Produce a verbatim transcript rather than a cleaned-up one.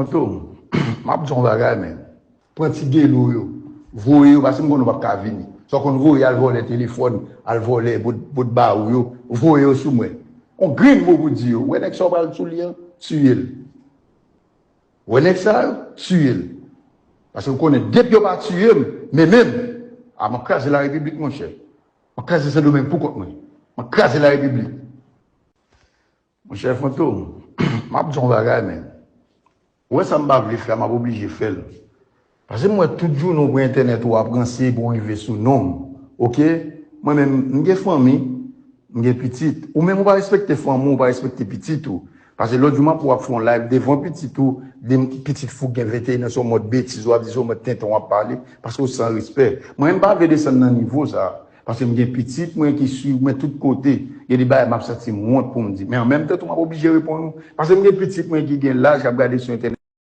Fantom, m ap di yon bagay, men. Pran ti gelo yo. Voye yo, paske m konnen w p ap ka vini. Sa w konn voye, al vòlè telefòn, al vòlè bòt, bòt ba ou yo, voye yo sou mwen. On grenn mo pou di yo. Wè nèg sa w pral sou li an, tiye l. Wè nèg sa yo, tiye l. Paske w konnen, depi yo pa tiye m, men menm, a m ap kraze larepiblik, monchè. M ap kraze Sendomeng pou kont mwen. M ap kraze larepiblik. Monchè Fantom, m ap di yon bagay, men. Ou wè sa m pa vle fè a, m ap oblije fè l. Paske m wè tout jounen w pran entènèt ou ap ranse pou w rive sou non m. Oke? Mwen menm, m gen fanmi, m gen pitit. Ou menm ou pa respekte fanmi w, ou pa respekte pitit ou. Paske lòt jou m ap wè w ap fè yon live devan pitit ou, de pitit fou gen venteyen an, se yon mòd betiz w ap di, se yon mòd tenten w ap pale, paske w san respè. Mwen menm m pa vle desann nan nivo sa. Paske m gen pitit mwen ki swiv mwen tout kote. Gen de bagay m ap santi m wont pou m di. Men an menm tan tou m ap oblije reponn ou. Paske m gen pitit mwen ki gen laj k ap gade sou entènèt.